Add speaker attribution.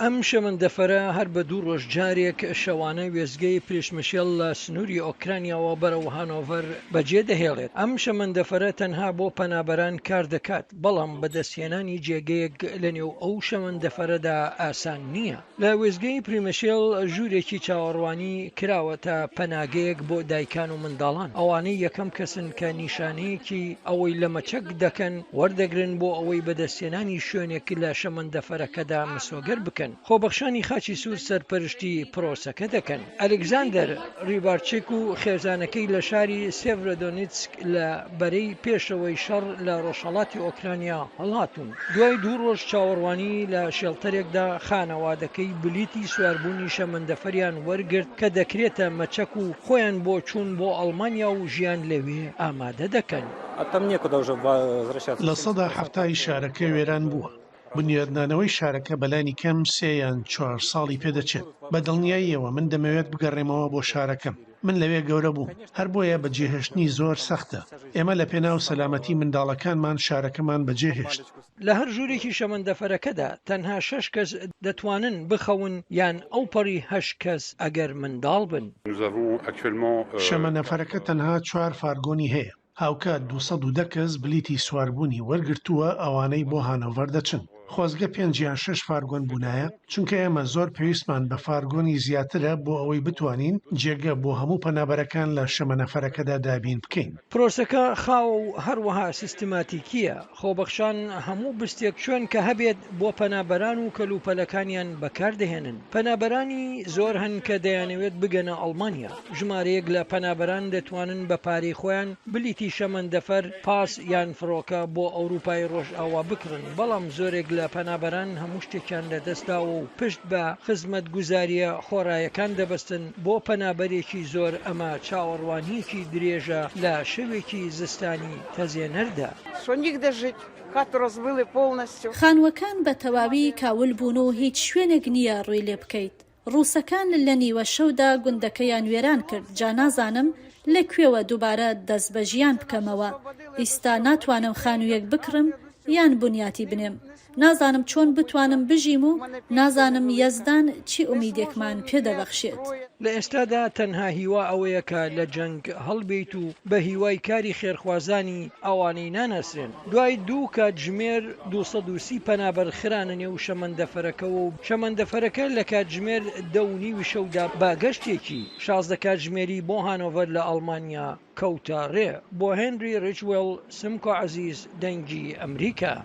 Speaker 1: ئەم شەمەندەفەرە هەر بە دوو ڕۆژ جارێک شەوانە وێستگەی پریشمشێل لە سنووری ئۆکرانیاوە بەرەو هانۆڤەر بەجێدەهێڵێت. ئەم شەمەندەفەرە تەنها بۆ پەنابەران کاردەکات، بەڵام بەدەستهێنانی جێگەیەک لەنێو ئەو شەمەندەفەرەدا ئاسان نییە. لە وێستگەی پریمشێل ژوورێکی چاوەڕوانی کراوەتە پەناگەیەک بۆ دایکان و منداڵان، ئەوانەی یەکەم کەسن کە نیشانەیەکی ئەوەی لە مەچەک دەکەن وەردەگرن بۆ ئەوەی بەدەستهێنانی شوێنێک لە شەمەندەفەرەکەدا مسۆگەر بکەن. خۆبەخشانی خاچی سوور سەرپەرشتی پرۆسەکە دەکەن. ئەلێکزاندەر ریبارچیک و خێزانەکەی لە شاری سێڤرۆدۆنیتسک لە بەرەی پێشەوەی شەڕ لە ڕۆژهەڵاتی ئۆکرانیا هەڵهاتوون. دوای دوو ڕۆژ چاوەڕوانی لە شێڵتەرێکدا، خانەوادەکەی بلیتی سواربوونی شەمەندەفەریان وەرگرت کە دەکرێتە مەچەک و خۆیان بۆ چوون بۆ ئەڵمانیا و ژیان لەوێ ئامادە دەکەن.
Speaker 2: 70% ی شارەکە وێران بووە. بونیادنانەوەی شارەکە بەلانی کەم سێ یان چوار ساڵی پێدەچێت. بە دڵنیاییەوە من دەمەوێت بگەڕێمەوە بۆ شارەکەم. من لەوێ گەورە بووم، هەر بۆیە بەجێهێشتنی زۆر سەختە. ئێمە لەپێناو سەلامەتی منداڵەکانمان شارەکەمان بەجێهێشت.
Speaker 1: لە هەر ژوورێکی شەمەندەفەرەکەدا تەنها شەش کەس دەتوانن بخەون یان ئەوپەڕی هەشت کەس ئەگەر منداڵ بن.
Speaker 2: شەمەنەفەرەکە تەنها چوار فارگۆنی هەیە. هاوکات 210 کەس بلیتی سواربوونی وەرگرتووە ئەوانەی بۆ هانۆڤەر دەچن. خۆزگە پێنج یان شەش فارگۆن بوونایە، چونکە ئێمە زۆر پێویستمان بە فارگۆنی زیاترە بۆ ئەوەی بتوانین جێگە بۆ هەموو پەنابەرەکان لە شەمەنەفەرەکەدا دابین بکەین.
Speaker 1: پرۆسەکە خاوە و هەروەها سیستماتیکییە، خۆبەخشان هەموو بستێک شوێن کە هەبێت بۆ پەنابەران و کەلوپەلەکانیان بەکاردەهێنن. پەنابەرانی زۆر هەن کە دەیانەوێت بگەنە ئەڵمانیا. ژمارەیەک لە پەنابەران دەتوانن بە پارەی خۆیان بلیتی شەمەندەفەر، پاس یان فڕۆکە بۆ ئەوروپای ڕۆژئاوا بکڕن، بەڵام زۆرێک لە پەنابەران هەموو شتێکیان لەدەستداوە و پشت بە خزمەتگوزارییە خۆرایەکان دەبەستن، بۆ پەنابەرێکی زۆر ئەمە چاوەڕوانییەکی درێژە لە شەوێکی زستانی تەزێنەردا.
Speaker 3: خانووەکان بە تەواوی کاول بوون و هیچ شوێنێک نییە ڕووی لێ بکەیت. ڕووسەکان لە نیوە شەودا گوندەکەیان وێران کرد، جا نازانم لە کوێوە دووبارە دەست بە ژیان بکەمەوە. ئیستا ناتوانم خانوویەک بکڕم یان بنیاتی بنێم. نازانم چۆن بتوانم بژیم و نازانم یەزدان چی ئومیدێکمان پێ دەبەخشێت.
Speaker 1: لە ئێستادا تەنها هیوا ئەوەیە کە لە جەنگ هەڵبێیت و بە هیوای کاری خێرخوازانی ئەوانەی ناناسرێن. دوای دوو کاتژمێر 230 پەنابەر خرانە نێو شەمەندەفەرەکەوە و شەمەندەفەرەکە لە کاتژمێر دە و نیوی شەودا بە گەشتێکی 16 کاتژمێری بۆ هانۆڤەر لە ئەڵمانیا کەوتە ڕێ. بۆ هێنری ڕیچوێڵ، سمکۆ عەزیز، دەنگی ئەمریکا.